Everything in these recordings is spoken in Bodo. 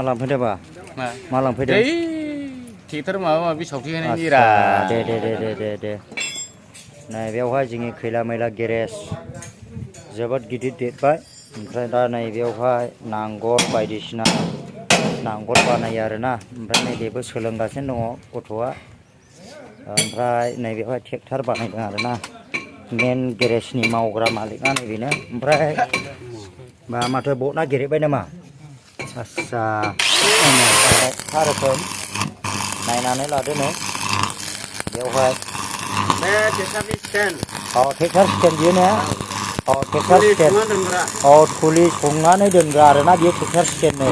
मा लांफैदोंबा मा लांफैदों ट्रेक्टर माबा माबि सावथि होनायनि रा दे नै बेवहाय जोंनि खैला मैला गेरेज जोबोद गिदिर देरबाय ओमफ्राय दा नै बेवहाय नांगोल बायदिसिना नांगोल बानायो आरोना ओमफ्राय नैबेबो सोलोंगासिनो दङ गथ'आ ओमफ्राय नैबेवहाय ट्रेक्टर बानायदों आरोना मेन गेरेजनि मावग्रा मालिकआ नैबेनो ओमफ्राय माथो बटना गेरेबबाय नामा आस्सा अनेक रोखोम नायनानै लादो नै बेवहाय ट्रेक्टरनि स्टेन्ड ट्रेक्टर स्टेन्ड बियो ने ट्रेक्टर स्टेन्ड थुलि संनानै दोनग्रा आरोना बियो ट्रेक्टर स्टेन्ड नै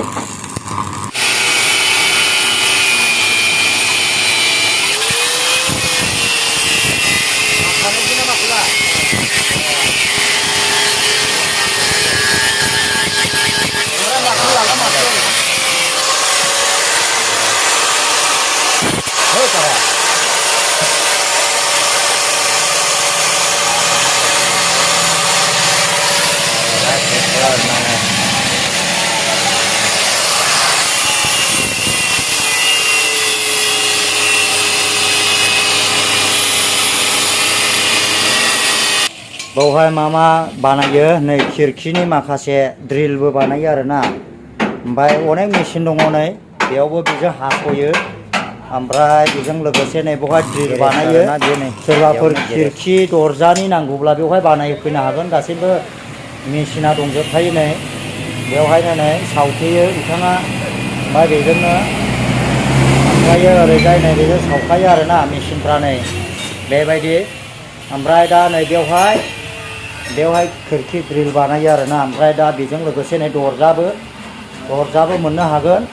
बेवहाय मा बानायो नै खिरखिनि माखासे ड्रिलबो बानायो आरोना ओमफ्राय अनेक मेचिन दङ नै बेयावबो बेजों हास'यो ओमफ्राय बेजों लोगोसे नै बेवहाय ड्रिल बानायो सोरबाफोर खिरखि दरजानि नांगौब्ला बेवहाय बानायफैनो हागोन गासैबो मेचिना दंजोबखायो नै बेवहायनो नै सावथेयो बिथाङा ओमफ्राय बेजोंनो ओमफ्रायो ओरैजाय नै बेजों सावखायो आरोना मेचिनफ्रा नै बेबायदि ओमफ्राय दा नै बेवहाय खोरखि ड्रिल बानायो आरोना ओमफ्राय दा बेजों लोगोसे नै दरजाबो मोननो हागोन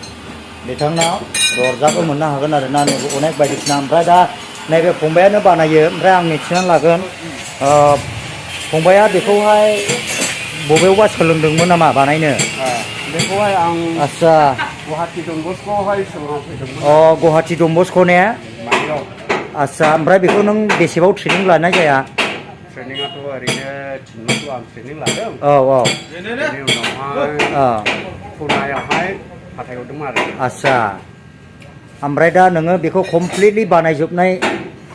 बिथांनाव दरजाबो मोननो हागोन आरोना नैबे अनेक बायदिसिना ओमफ्राय दा नैबे फंबायानो बानायो ओमफ्राय आं मिथिनानै लागोन फंबाया बेखौहाय बबेयावबा सोलोंदोंमोन नामा बानायनो बेखौहाय आं आस्सा गुवाहाटि डनबस्क'आवहाय सोलोंफैदोंमोन गुवाहाटि डनबस्क' ने आस्सा ओमफ्राय बेखौ नों बेसेबाव ट्रेनिं लानाय जाया ट्रेनिंआथ' ओरैनो 3 मासल' आं ट्रेनिं लादों बेनि उनावहाय पुनायावहाय फाथायहरदोंमोन आरो आस्सा ओमफ्राय दा नोङो बेखौ कमप्लिटलि बानायजोबनाय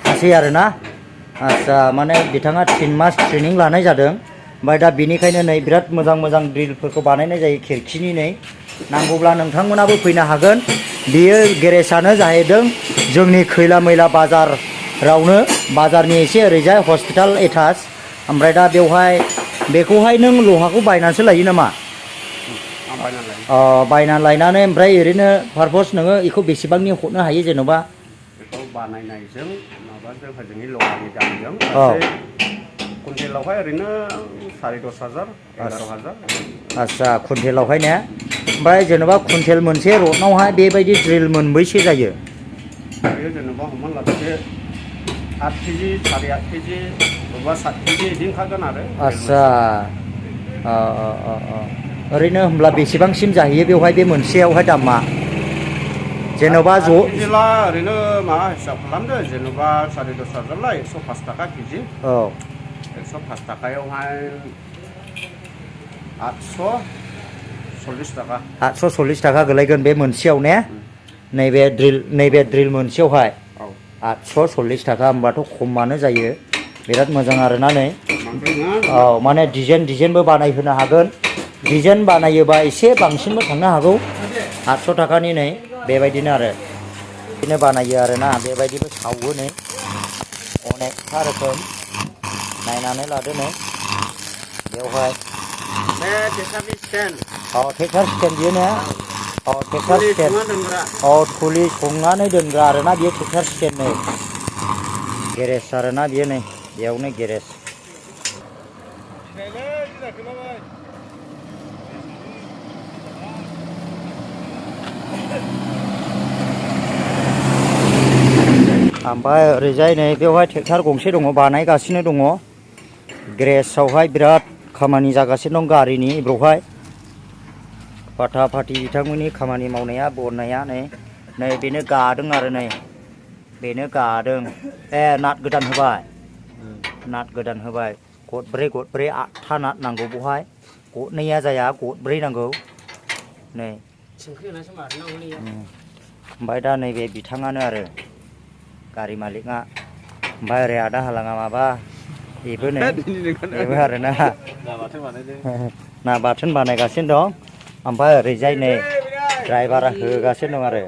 खासै आरोना आस्सा माने बिथाङा 3 मास ट्रेनिं लानाय जादों ओमफ्राय दा बेनिखायनो नै बिराद मोजां ड्रिलफोरखौ बानायनाय जायो खिरखिनि नै नांगौब्ला नोंथांमोनाबो फैनो हागोन बेयो गेरेजआनो जाहैदों जोंनि खैला मैला बाजारावनो बाजारनि एसे ओरैजाय हस्पिटाल एटाच ओमफ्राय दा बेखौहाय नों लहाखौ बायनानैसो लायो नामा बायनानै लायनानै ओमफ्राय ओरैनो पारपस नोङो बेखौ बेसेबांनि हरनो हायो जेन'बा बेखौ बानायनायजों माबाजों हजोंनि लहानि दामजों कुइन्टेलावहाय ओरैनो 10,500 11,000 आस्सा कुइन्टेलावहाय ने ओमफ्राय जेन'बा कुइन्टेल मोनसे रडनावहाय बेबायदि ड्रिल मोनबैसे जायो बेयो जेन'बा हमनानै लादो 8 केजि 8.5 केजि बबेबा 7 केजि बिदि ओंखारगोन आरो आस्सा ओरैनो होमब्ला बेसेबांसिम जाहैयो बेवहाय बे मोनसेयावहाय दामा जेन'बा केजिला ओरैनो माबा हिसाब खालामदो जेन'बा 10,500 105 थाखा केजि 105 थाखायावहाय 840 थाखा 840 थाखा गोलैगोन बे मोनसेयाव ने नैबे ड्रिल मोनसेयावहाय 840 थाखा होमबाथ' खमानो जायो बिराद मोजां आरोना नै माने डिजाइनबो बानायहोनो हागोन डिजाइन बानायोबा एसे बांसिनबो थांनो हागौ 800 थाखानि नै बेबायदिनो आरो बिदिनो बानायो आरोना बेबायदिबो सावो नै अनेकथा रोखोम नायनानै लादो नै बेवहाय ट्रेक्टरनि स्टेन्ड ट्रेक्टर स्टेन्ड बियो ने ट्रेक्टर स्टेन्ड थुलि संनानै दोनग्रा आरोना बियो ट्रेक्टर स्टेन्ड नै गेरेज आरोना बियो नै बेयावनो गेरेज ओमफ्राय ओरैजाय नै बेवहाय ट्रेक्टर गंसे दङ बानायगासिनो दङ गेरेजावहाय बिराद खामानि जागासिनो दं गारिनि बेवहाय फाटा-फाटि बिथांमोननि खामानि मावनाया बनाया नै बेनो गादों आरो नै बेनो गादों नाट गोदान होबाय गदब्रै 8था नाट नांगौ बेवहाय गदनैया जाया गदब्रै नांगौ नै संख्रि होनासो मारनांगौ नै ओमफ्राय दा नैबे बिथाङानो आरो गारि मालिकआ ओमफ्राय ओरै आदा हालाङा माबा बेबो नै बेबो आरोना ना बाथोन बानायगासिनो दं ओमफ्राय ओरैजाय नै ड्राइभारा होगासिनो दं आरो